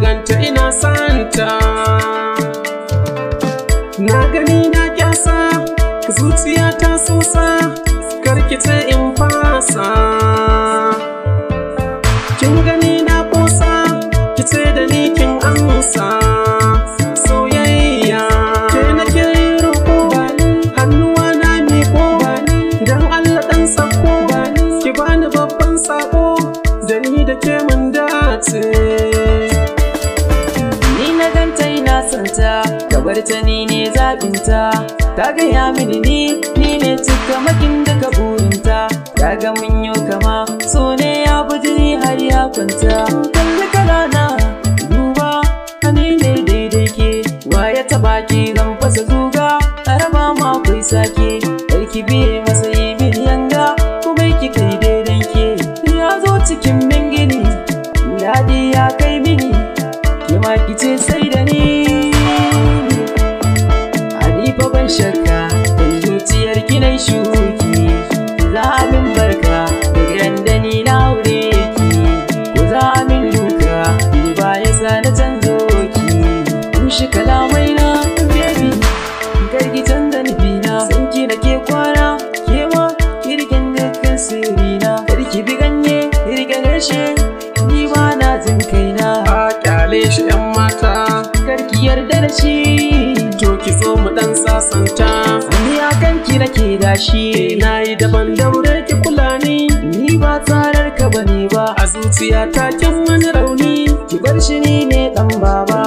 ganta ina santa. Na gani na kyasa, zuciya ta sosa, karkice in fasa. Kin gani na kosa, kice da ni kin amsa. Soyayya ke nake roƙo, hannuwa na miƙo, dan Allah dan sako, ki bani babban sako, da ni da ke mun dace. Ni na ganta ina santa, kabar ta ni ne zaɓinta. Ta gaya mini ni ne cikamakin duka burinta. Ta ga mun yo kama, so ne ya bi jini har ya kwanta. Kalli kalana, duba, ni ne daidai ke. Wa ya taɓa ki zan fasa zuga, a raba ma akwai sake. Karki biye masa yi mini yanga, kuma ki kai daidai ke. Ya zo cikin min gini, daɗi ya kai mini. Kima kice sai da ni. Hanifa ban shakka, dan zuciyar ki nai shuki. Za a min barka, daga yanda ni na aure ki. Ko za a min duka, ni ba ya sa na canzo ki. Rushe kalamai na, baby, kar ki canza nufina. San ki nake kwana, ke ma ki riƙen dukkan sirrina. Kar ki bi ganye, riƙe reshe, ni ba na jin kaina. A kyale shi 'yan mata, Kar ki yarda da shi. To ki zo mu dan sasanta. Ni akan ki nake gashi, Na yi daban daure ki kula ni, ni ba tsarar ka bane ba. A zuciya ta kin wani rauni. Ki bar shi ni ne dan baba.